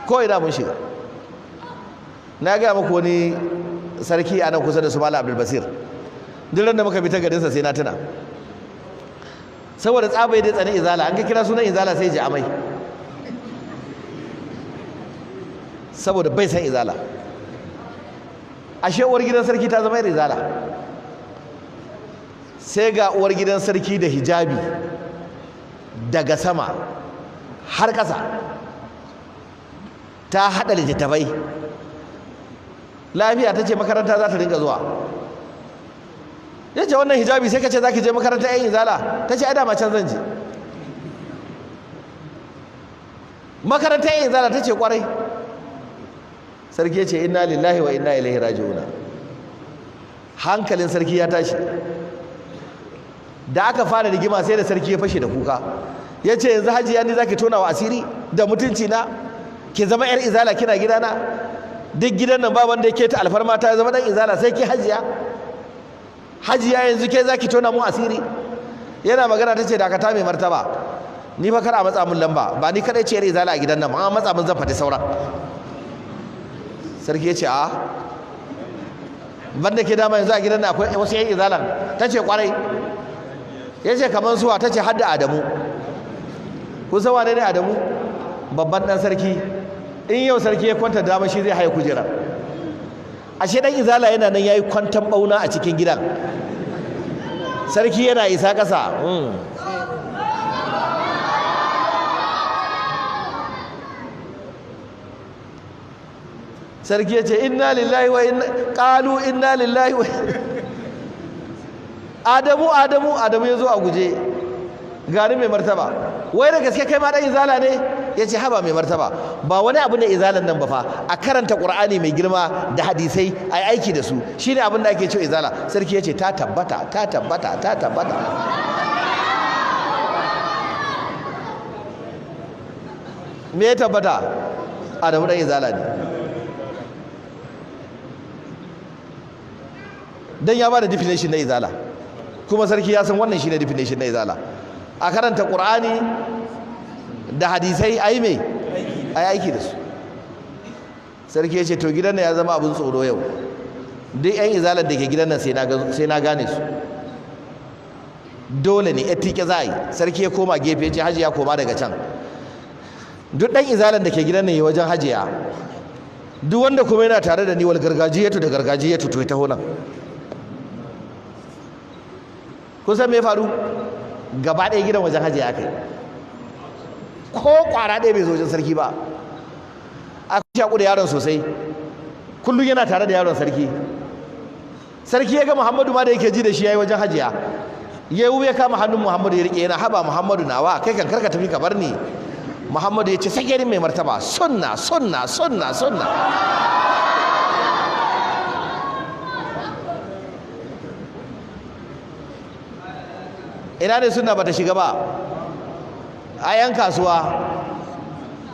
ko ina mun shiga. Na gaya muku wani sarki a nan kusa da su Malam Abdul Basir, duk ran da muka bi ta garinsa sai na tuna, saboda tsabai dai tsani izala, an ka kira sunan izala sai ji amai. Saboda bai san izala. Ashe uwar gidan sarki ta zama yar izala. Sai ga uwar gidan sarki da hijabi daga sama har ƙasa, ta haɗa littattafai. Lafiya? Ta ce makaranta za ta ringa zuwa. Ya ce, "Wannan hijabi sai ka ce za ki je makaranta yan izala." Ta ce, "Ai dama can zan je." Makaranta yan izala? Ta ce, "Kwarai." Sarki ya ce, "Inna lillahi wa inna ilaihi raji'una." Hankalin sarki ya tashi. Da aka fara rigima, sai da sarki ya fashe da kuka, ya ce, "Yanzu hajiya ni zaki tona wa asiri da mutunci na, ki zama yar izala kina gidana? Duk gidan nan ba wanda yake ta alfarma ta zama dan izala sai ki hajiya. Hajiya, yanzu ke zaki tona mu asiri?" Yana magana ta ce, "Dakata, mai martaba, ni fa kar a matsa mun lamba. Ba ni kadai ce yar izala a gidan nan ba. An matsa mun, zan fati sauran." Sarki ya ce, "A banda ke dama, yanzu a gidan nan akwai wasu yan izalan?" Ta ce, "Kwarai." Ya ce, "Kamar suwa?" Ta ce, "Hadda Adamu." Kun san wane ne Adamu? Babban dan sarki. In yau sarki ya kwanta dama, shi zai haye kujera. Ashe dan izala yana nan yayi kwantan bauna a cikin gidan. Sarki yana isa ƙasa. Sarki ya ce, "Inna lillahi wa inna qalu inna lillahi wa." Adamu, Adamu, Adamu ya zo a guje. "Gani, mai martaba." "Wai da gaske kai ma dan izala ne?" Ya ce, "Haba, mai martaba, ba wani abu ne izalan nan ba fa. A karanta Qur'ani mai girma da hadisai, ai aiki da su, shine abin da ake cewa izala." Sarki ya ce, "Ta tabbata, ta tabbata, ta tabbata." Me ya tabbata? Adamu dan izala ne, dan ya bada definition na izala, kuma sarki ya san wannan shine definition na izala: a karanta Qur'ani da hadisai, ai me, ai aiki da su. Sarki ya ce, "To, gidan nan ya zama abin tsoro yau. Duk yan izalar da ke gidan nan sai na gane su. Dole ne tike za a yi." Sarki ya koma gefe, ya ce, "Hajiya, koma daga can. Duk ɗan izalar da ke gidan nan yi wajen hajiya. Duk wanda kuma yana tare da ni wal gargajiyatu da gargajiyatu, to ya taho nan." Kun san me ya faru? Gaba ɗaya gidan wajen hajiya aka yi. Ko ƙwara ɗaya bai zo wajen sarki ba. A shaƙu da yaron sosai, kullum yana tare da yaron sarki. Sarki ya ga Muhammadu ma da yake ji da shi yayi wajen hajiya. Ya yi ya kama hannun Muhammadu ya rike, yana, "Haba Muhammadu nawa, kai kan karka tafi ka bar ni." Muhammadu ya ce, "Sake ni, mai martaba. Sunna, sunna, sunna, sunna." Ina ne sunna bata shiga ba? A yan kasuwa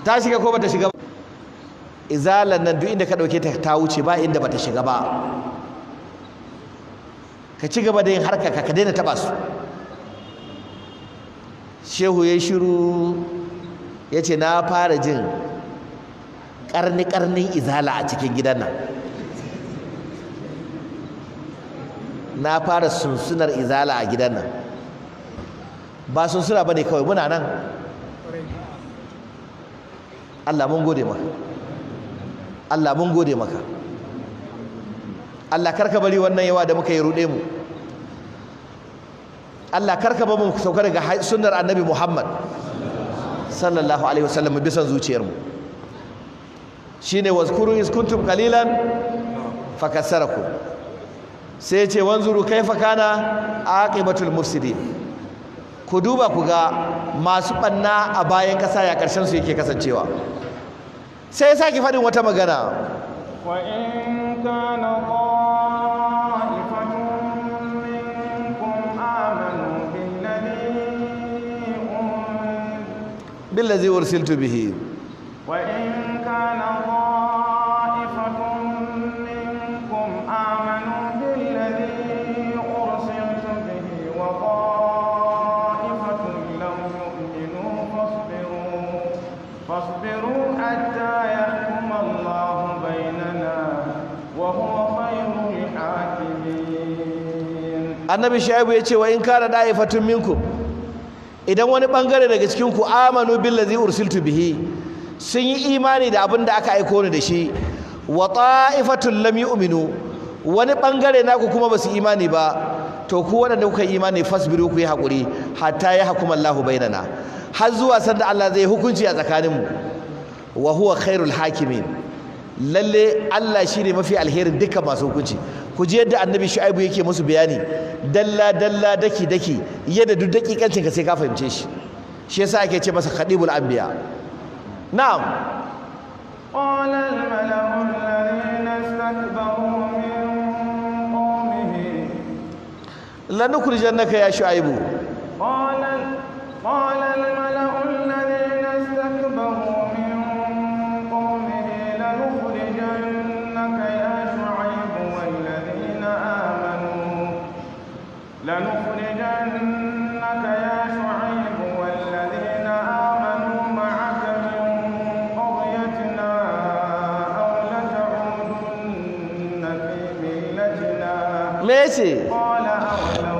ta shiga ko bata shiga ba? Izalan nan, duk inda ka dauke ta, ta wuce, ba inda bata shiga ba. Ka ci gaba da yin harka ka daina taba su. Shehu ya shiru, ya ce, "Na fara jin karni karnin izala a cikin gidan nan. Na fara sunsunar izala a gidan nan." Ba sunsuna ba ne kawai, muna nan. Allah mun gode maka, Allah mun gode maka. Allah, karka bari wannan yawa da muka yi ruɗe mu. Allah, karka ba mu sauka daga sunnar Annabi Muhammad sallallahu alaihi wasallam bisan zuciyar mu. Shine wazkuru iz kuntum qalilan fakassarakum. Sai ya ce, wanzuru kaifa kana aqibatul mufsidin. Ku duba ku ga masu banna a bayan kasa, ya karshen su yake kasancewa. Sai ya sake faɗin wata magana. وإن كان طائفة منكم آمنوا billazi ursiltu bihi. وإن كان طائفة منكم آمنوا بالذي أرسلت به وطائفة لم يؤمنوا، فاصبروا حتى يحكم الله بيننا وهو خير الحاكمين. Annabi Shaibu ya ce, wa in kana da'ifatun minkum, idan wani bangare daga cikin ku, amanu billazi ursiltu bihi, Sun yi imani da abin da aka aiko ni da shi. Wa ta'ifatun lam yu'minu, wani bangare naku kuma basu imani ba. To ku waɗanda kuka yi imani, fasbiru, ku yi haƙuri, hatta ya hukuma Allahu bainana, har zuwa sanda Allah zai hukunci a tsakaninmu. Wa huwa khairul hakimin, lalle Allah shine mafi alherin dukkan masu hukunci. Ku ji yadda Annabi Shu'aibu yake musu bayani dalla dalla, daki daki, yadda duk dakikancin ka sai ka fahimce shi. Shi yasa ake ce masa khadibul anbiya. Na'am. قال الملأ الذين استكبروا من قومه lanukhrijannaka ya Shu'aibu. قال الملأ الذين استكبروا من قومه لنخرجنك يا شعيب والذين آمنوا لنخرجنك يا شعيب والذين آمنوا معك من قريتنا أو لتعودن في ملتنا. Me yace? قال أولو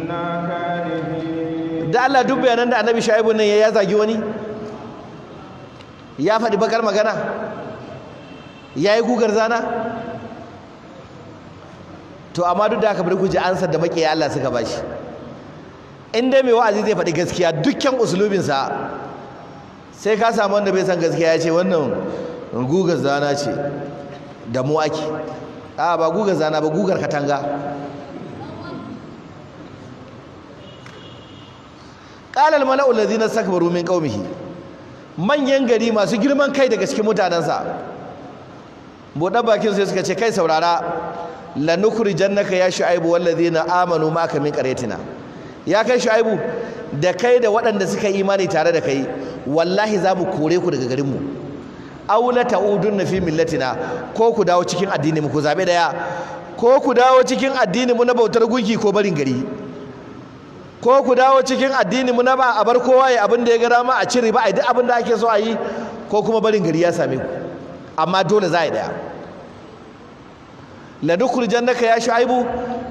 كنا كارهين. Da Allah, duk bayanan da Annabi Shu'aibu nan ya zagi wani? Ya faɗi bakar magana? Ya yi gugar zana? To amma duk da haka, bari ku ji ansar da maƙiya Allah suka bashi. In dai mai wa'azi zai faɗi gaskiya, dukkan usulubinsa, sai ka samu wanda bai san gaskiya ya ce wannan gugar zana ce, da mu ake. A ba gugar zana ba, gugar katanga. Qala al-mala'u alladhina istakbaru min qaumihi, manyan gari masu girman kai daga cikin mutanensa, buɗe bakin sai suka ce, kai saurara, lanukhrijannaka ya Shu'aibu wallazina amanu ma'aka min qaryatina. Ya kai Shu'aibu, da kai da waɗanda suka yi imani tare da kai, wallahi za mu kore ku daga garinmu. Aw la ta'udunna fi millatina, ko ku dawo cikin addini mu. Ku zabe daya: ko ku dawo cikin addini mu na bautar gunki, ko barin gari. Ko ku dawo cikin addini mu na ba a bar kowa ya abin da ya ga dama, a ci riba, a yi duk abin da ake so a yi, ko kuma barin gari ya same ku. Amma dole za a yi daya. Lanukhrijannaka ya Shu'aibu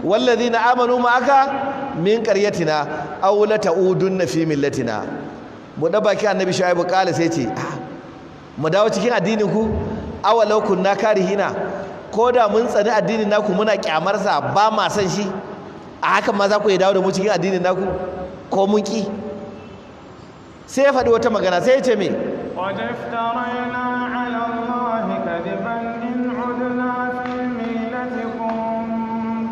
wallazina amanu ma'aka min qaryatina aw la ta'udunna fi millatina. Mu da baki Annabi Shu'aibu kala sai ce, "Ah, mu dawo cikin addinin ku? Awalau kunna karihina, ko da mun tsani addinin naku, muna kyamar sa, ba ma san shi, a hakan ma za ku iya dawo da mu cikin addinin naku ko mun ki?" Sai ya faɗi wata magana, sai ya ce me? قد افترينا على الله كذبا إن عدنا في ملتكم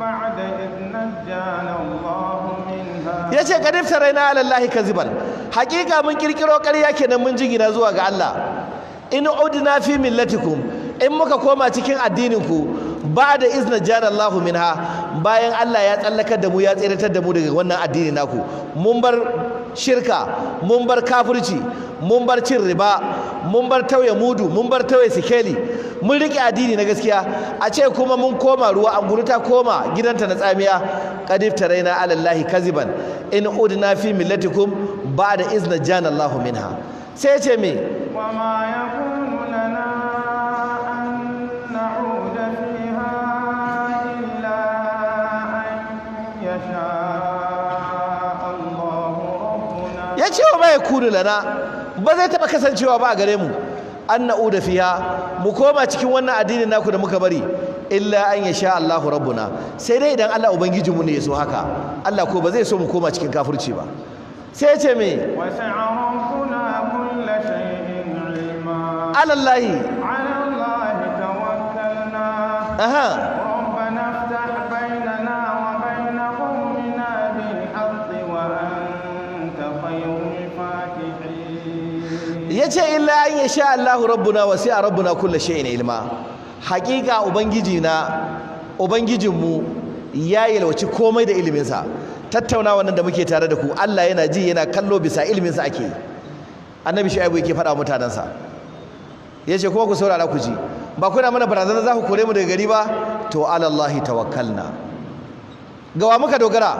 بعد إذ نجانا الله منها. Ya ce qad iftaraina ala Allahi kaziban, hakika mun kirkiro ƙarya kenan mun jingina zuwa ga Allah, in udna fi millatikum, in muka koma cikin addinin ku, ba da iz najjana Allahu minha, bayan Allah ya tsallakar da mu, ya tsiratar da mu daga wannan addini naku. Mun bar shirka, mun bar kafirci, mun bar cin riba, mun bar tauye mudu, mun bar tauye sikeli, mun rike addini na gaskiya, a ce kuma mun koma ruwa, an ta koma gidanta na tsamiya. Qad iftaraina ala Allahi kaziban in udna fi millatikum ba'da iz najjana Allahu minha. Sai ya ce me? وما يكون لنا أن نعود فيها إلا أن يشاء الله ربنا. Ya ce wa ma yakunu lana, ba zai taɓa kasancewa ba a gare mu, an na'uda fiha, mu koma cikin wannan addinin naku da muka bari, illa an yasha Allahu rabbuna, sai dai idan Allah ubangijinmu ne ya so haka. Allah ko ba zai so mu koma cikin kafirci ba. Sai ya ce me? وسع ربنا كل شيء علما. Alallahi على الله توكلنا. ربنا افتح بيننا وبين قومنا بالحق وأنت خير الفاتحين. Yace illa an yasha Allahu rabbuna, wasi'a rabbuna kulli shay'in ilma. Hakika ubangiji na, ubangijinmu ya yalwaci komai da iliminsa. Tattaunawa nan da muke tare da ku, Allah yana ji, yana kallo, bisa iliminsa ake yi. Annabi Shu'aibu yake faɗa wa mutanensa, yace kuma ku saurara ku ji, ba kuna mana barazana za ku kore mu daga gari ba? To alallahi tawakkalna. Ga wa muka dogara?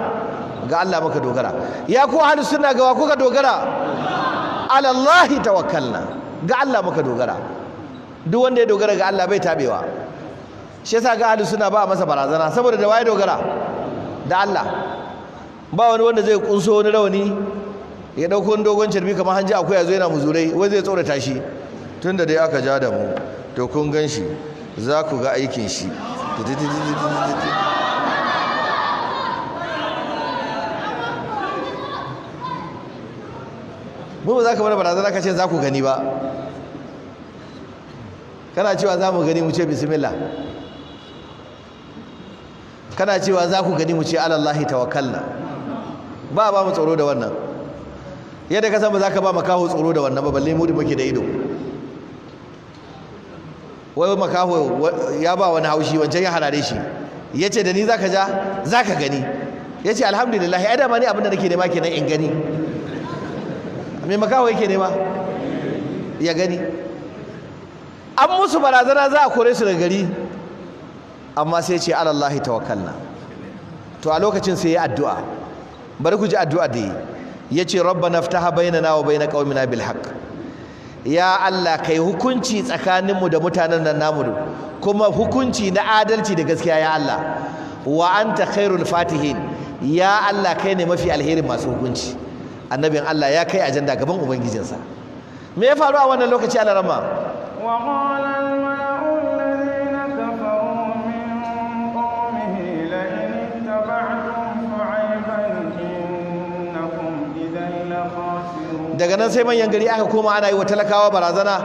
Ga Allah muka dogara. Ya ku ahlus sunna, ga wa kuka dogara? Alallahi tawakkalna, ga Allah muka dogara. Duk wanda ya dogara ga Allah bai tabewa. Shi yasa ga ahlus sunna ba a masa barazana, saboda da waye dogara? Da Allah. Ba wani wanda zai kunso wani rawani Ya dauko dogon carbi kamar hanji akwai yazo yana muzurai, wai zai tsorata shi. Tunda dai aka ja da mu, to kun gan shi, za ku ga aikin shi. Mu ba za ka mana barazana ka ce za ku gani ba. Kana cewa za mu gani mu ce bismillah. Kana cewa za ku gani mu ce alallahi tawakkalna. Ba ba mu tsoro da wannan. Yadda ka san ba za ka ba makaho tsoro da wannan ba, balle mu da muke da ido. Wai makaho ya ba wani haushi, wancan ya harare shi, ya ce da ni za ka ja, za ka gani. Ya ce alhamdulillah, ai dama ni abin da nake nema kenan in gani. Me makaho yake nema? Ya gani. An musu barazana za a kore su daga gari, amma sai ce alallahi tawakkalna. To a lokacin sai ya addu'a. Bari ku ji addu'a da yi. Yace rabbana ftaha bainana wa bain qaumina bil haqq. Ya Allah, kai hukunci tsakaninmu da mutanen nan namu, kuma hukunci na adalci da gaskiya ya Allah. Wa anta khairul fatihin. Ya Allah, kai ne mafi alherin masu hukunci. Annabin Allah ya kai ajanda gaban ubangijinsa. Me ya faru a wannan lokaci alarama? Wa qala al mala'u alladhina kafaru min qawmihi la in ittaba'tum shu'ayban innakum idhan la khasirun. Daga nan sai manyan gari aka koma ana yi wa talakawa barazana.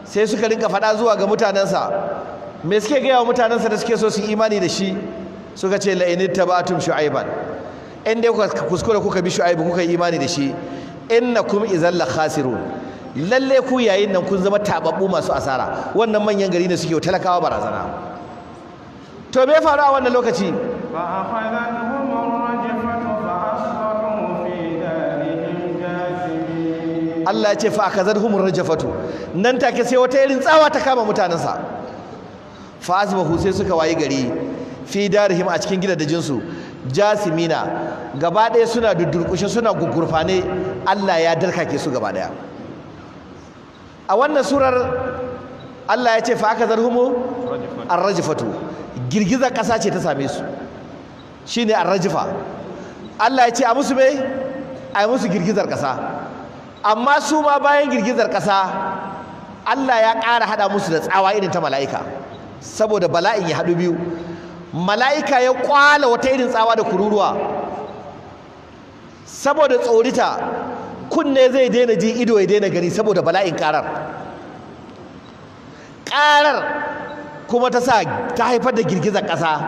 Sai suka rinka faɗa zuwa ga mutanensa. Me suke gaya wa mutanensa da suke so su imani da shi? Suka ce la in ittaba'tum shu'ayban, in dai kuka kuskure kuka bi shu'aibu kuka yi imani da shi, innakum idhan la khasirun, lalle ku yayin nan kun zama tababbu masu asara. Wannan manyan gari ne suke talakawa barazana. To me ya faru a wannan lokaci? Fa akhadhatuhum ar-rajfatu fa asbahu fi darihim jathimin. Allah ya ce fa akhadhatuhum ar-rajfatu, nan take sai wata irin tsawa ta kama mutanensa. Fa asbahu, sai suka wayi gari fi darihim, a cikin gidajensu, jasimina, gaba ɗaya suna dudurkushe, suna gugurfane. Allah ya darkake su gaba ɗaya. A wannan surar Allah ya ce fa aka zarhumu arrajfatu, girgizar ƙasa ce ta same su, shine arrajfa. Allah ya ce a musu me? A musu girgizar ƙasa. Amma su ma bayan girgizar ƙasa Allah ya ƙara haɗa musu da tsawa irin ta mala'ika, saboda bala'in ya haɗu biyu. Mala'ika ya kwala wata irin tsawa da kururuwa, saboda tsorita kunne zai daina ji, ido ya daina gani, saboda bala'in karar. Karar kuma ta sa ta haifar da girgizar ƙasa.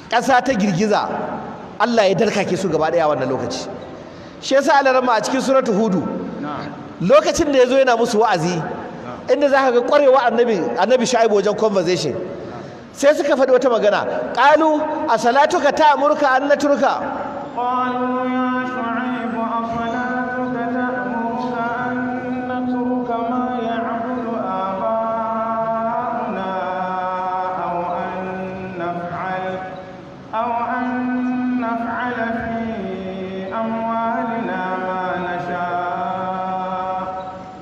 Ƙasa ta girgiza, Allah ya darkake su gaba ɗaya wannan lokaci. Shi yasa Allah rama a cikin suratu Hudu, lokacin da yazo yana musu wa'azi, inda zaka ga ƙwarewa annabi Shu'aibu wajen conversation, sai suka faɗi wata magana. Qalu asalatuka ta'muruka an natruka? Qalu ya shu'aib asalatuka ta'muruka an natruka ma ya'budu aba'una aw an naf'ala fi amwalina ma nasha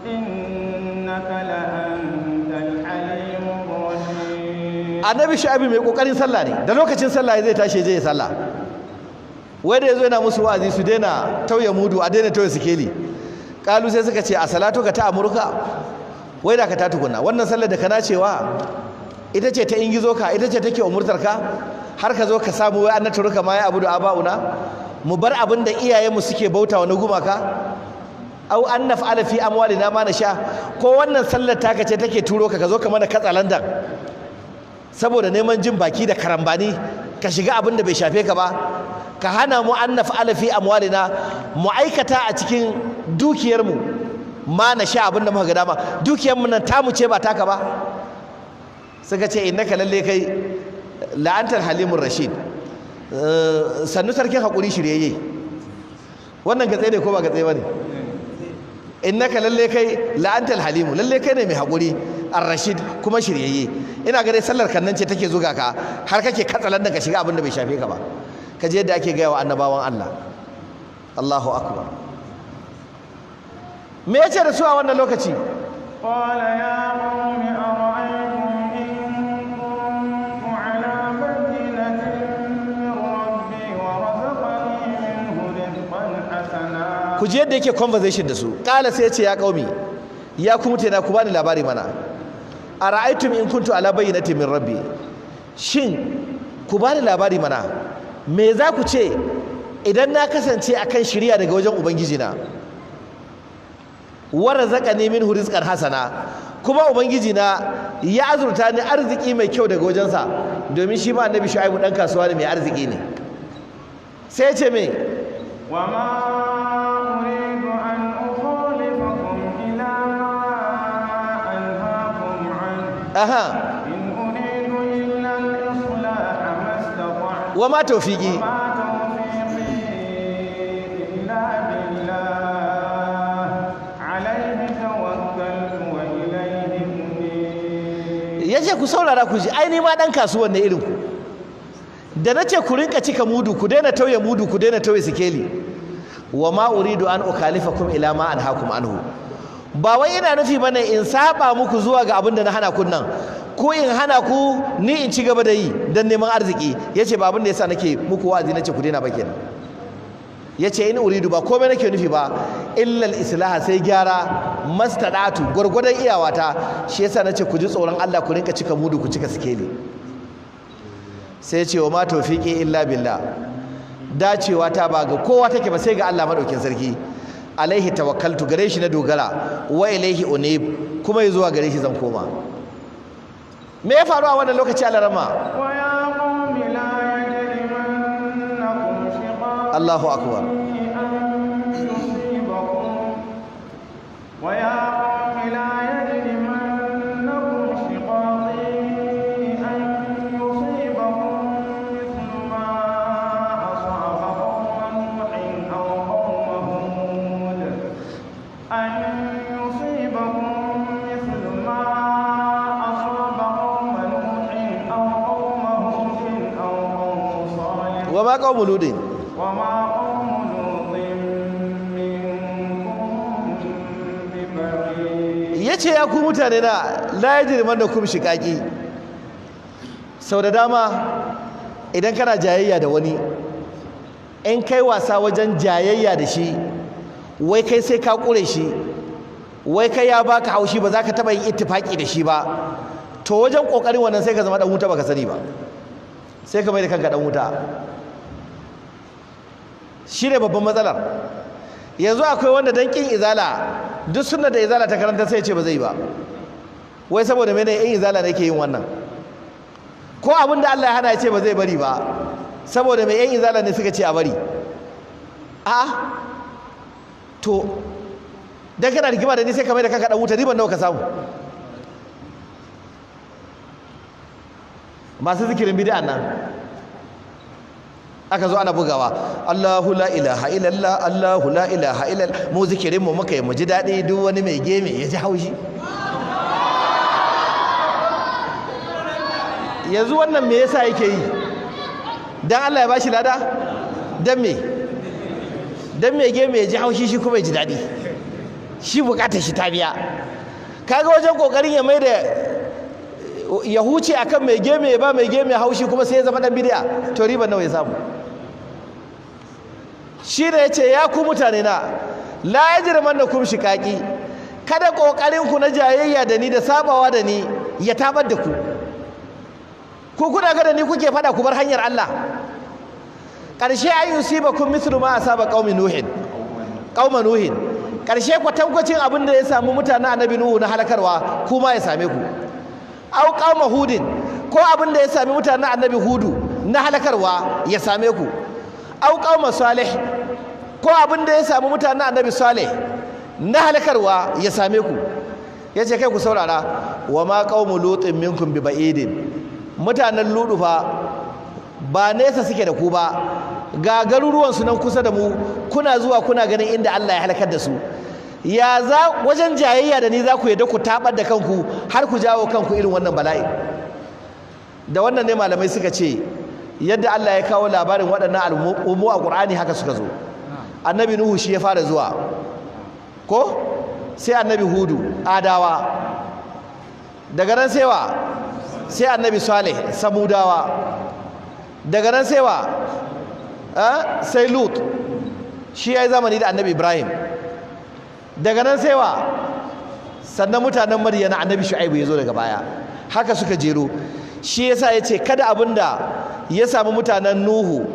innaka la antal halimur rashid. Annabi Shu'aibu mai kokarin sallah ne, da lokacin sallah zai tashi je ya sallah. Wai da yazo yana musu wa'azi su daina tauye mudu, a daina tauye sikeli. Kalu sai suka ce a salatu ka ta amurka, wai da ka ta tukunna wannan sallar da kana cewa ita ce ta ingizo ka, ita ce take umurtar ka har ka zo ka samu wai annaturuka ma ya abudu abauna, mu bar abin da iyayenmu suke bauta wa na gumaka, au an naf'ala fi amwalina ma nasha, ko wannan sallar taka ce take turo ka ka zo ka mana katsalandan saboda neman jin baki da karambani, ka shiga abin da bai shafe ka ba, ka hana mu an naf'ala fi amwalina, mu aikata a cikin dukiyarmu ma na sha abin da muka ga dama, dukiyarmu nan tamu ce ba taka ba. Suka ce innaka lalle kai la'antar halimur rashid, sannu sarkin hakuri shiryayye. Wannan gatse ne ko ba gatse bane? Innaka lalle kai la'antar halimu, lalle kai ne mai hakuri, ar-rashid kuma shiryayye. Ina ga dai sallar kannan ce take zuga ka har kake katsalan ka shiga abin da bai shafe ka ba. Ka je yadda ake gaya wa annabawan Allah. Allahu akbar. Me yace da su a wannan lokaci? Qala ya qaumi ara'aytum in kuntu ala bayyinatin min rabbi wa razaqani minhu rizqan hasana. Ku ji yadda yake conversation da su. Kala sai ya ce, ya qaumi, ya ku mutane, ku bani labari mana. Ara'aytum in kuntu ala bayyinatin min rabbi. Shin ku bani labari mana, me za ku ce idan na kasance akan shiriya daga wajen ubangiji na, wa razaqani minhu rizqan hasana, kuma ubangiji na ya azurta ni arziki mai kyau daga wajensa, domin shi ma annabi Shu'aibu dan kasuwa ne, mai arziki ne. Sai ya ce me? وما أريد أن أخالفكم إلى ما أنهاكم عنه. إن أريد إلا الإصلاح ما استطعت. Wa ma tawfiqi. وما توفيقي إلا بالله، عليه توكلت وإليه أنيب. Yace ku saurara ku ji, ai ni ma dan kasuwan ne irin ku. Da nace ku rinka cika mudu, ku daina tauye mudu, ku daina tauye sikeli. Wa ma uridu an ukhalifakum ila ma anhaakum anhu. Ba wai ina nufi bane in saba muku zuwa ga abin da na hana kun nan, ko in hana ku ni in ci gaba da yi dan neman arziki. Yace ba abin da yasa nake muku wa'azi nace ku daina ba kenan. Yace in uridu, ba komai nake nufi ba, illa al-islaha, sai gyara, mastadatu, gwargwadon iyawata. Shi yasa nace ku ji tsoron Allah, ku rinka cika mudu, ku cika sikeli. Sai ya ce wa ma tawfiqi illa billah, dacewa ta ba ga kowa take ba sai ga Allah madaukin sarki. Alaihi tawakkaltu, gare shi na dogara, wa ilaihi unib, kuma zuwa gare shi zan koma. Me ya faru a wannan lokaci, Alarama? ويا قوم لا يجرمنكم شقاقي Allahu akbar. أن يصيبكم ويا قوم لا يجرمنكم شقاقي أن يصيبكم مثل ما أصاب قوم نوح أو قوم هود، أن يصيبكم مثل ما أصاب قوم نوح أو قوم هود أو قوم صالح. Wa ma qaumu ludin. وما قوم لوط منكم ببعيد. Yace ya ku mutane na, la yajrimannakum shiqaqi. Sau da dama idan kana jayayya da wani, in kai wasa wajen jayayya da shi, wai kai sai ka kure shi, wai kai ya baka haushi, ba za ka taba yin ittifaki da shi ba, to wajen kokarin wannan sai ka zama dan wuta baka sani ba, sai ka mai da kanka dan wuta. Shi ne babban matsalar. Yanzu akwai wanda dan kin izala, duk sunna da izala ta karanta sai ya ce ba zai ba, wai saboda mene in izala ne ke yin wannan, ko abin da Allah ya hana ya ce ba zai bari ba saboda mai yan izala ne suka ce a bari. A to dan kana rigima da ni sai ka mai da kanka dan wuta, riban nawa ka samu? Masu zikirin bid'an nan aka zo ana bugawa, Allahu la ilaha illallah, Allahu la ilaha illallah, mu zikirin mu muka yi mu ji daɗi, duk wani mai geme ya ji haushi. Yanzu wannan me yasa yake yi? Dan Allah ya bashi lada? Dan me? Dan mai geme ya ji haushi, shi kuma ya ji daɗi, shi bukatar shi ta biya. Kaga wajen kokarin ya mai da ya huce akan mai geme, ya ba mai geme haushi, kuma sai ya zama dan bid'a, to riban nawa ya samu? Shi da yace ya ku mutane na, la yajrimannakum shiqaqi, kada kokarin ku na jayayya da ni da sabawa da ni ya tabar da ku. Ku kuna ga da ni kuke fada, ku bar hanyar Allah. Karshe ay yusibakum mithlu ma asaba qaumi nuhin, qauma nuhin, karshe kwatankwacin abin da ya samu mutanen annabi Nuhu na halakarwa kuma ya same ku. Au qauma hudin, ko abin da ya sami mutanen annabi Hudu na halakarwa ya same ku. Au qauma salih, ko abin da ya sami mutanen annabi Salih na halakarwa ya same ku. Yace kai ku saurara, wa ma qaumu lutin minkum bi ba'idin, mutanen Ludu fa ba nesa suke da ku ba, ga garuruwan su nan kusa da mu, kuna zuwa kuna ganin inda Allah ya halakar da su. Ya za wajen jayayya da ni za ku yadda ku tabar da kanku har ku jawo kanku irin wannan bala'i? Da wannan ne malamai suka ce yadda Allah ya kawo labarin waɗannan al'ummu a Qur'ani haka suka zo. Annabi Nuhu shi ya fara zuwa, ko sai annabi Hudu, Adawa, daga nan sai wa? Sai annabi Saleh, Samudawa, daga nan sai wa? Sai Lut. Shi ya yi zamani da annabi Ibrahim. Daga nan sai wa? Sannan mutanen Madiyana annabi Shu'aibu ya zo daga baya. Haka suka jero. Shi yasa ya ce kada abinda ya samu mutanen Nuhu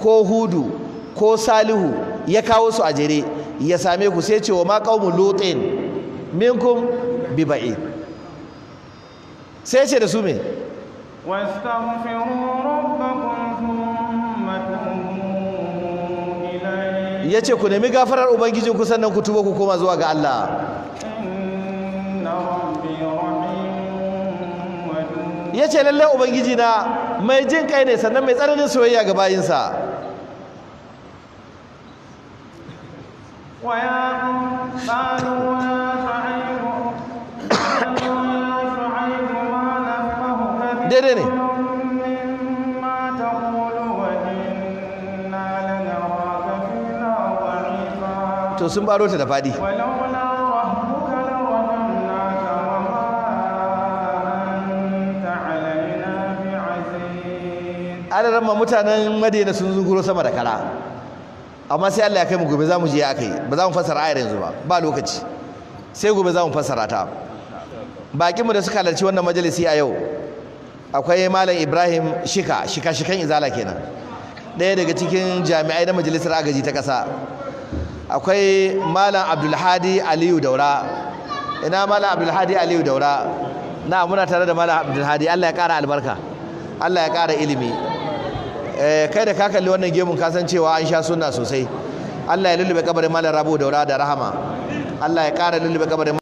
ko Hudu ko Salihu ya kawo su a jere ya same ku. Sai ce wa ma qaumu Lutin minkum bi ba'id. Sai ce da su me? Wastaghfiru rabbakum thumma tubu ilayhi. Yace ku nemi gafarar ubangijinku sannan ku tuba ku koma zuwa ga Allah. Inna rabbi rahimun wadud. Yace lalle ubangiji na mai jin kai ne sannan mai tsananin soyayya ga bayinsa. Wa ya qalu ya shu'aibu daidai ne. To sun baro ta da fadi. Adaran ma mutanen Madina sun zunguro sama da kara, amma sai Allah ya kai mu gobe za mu je aka yi. Ba za mu fassara ayar yanzu ba, ba lokaci, sai gobe za mu fassara ta. Bakinmu da suka halarci wannan majalisi a yau akwai Malam Ibrahim Shika, shika-shikan Izala kenan, ɗaya daga cikin jami'ai na Majalisar Agaji ta ƙasa. Akwai Malam Abdulhadi Aliyu Daura. Ina Malam Abdulhadi Aliyu Daura? Na muna tare da Malam Abdulhadi. Allah ya ƙara albarka, Allah ya ƙara ilimi. Kai da ka kalli wannan gemun ka san cewa an sha sunna sosai. Allah ya lullube kabarin Malam Rabu Daura da rahama. Allah ya ƙara lullube kabarin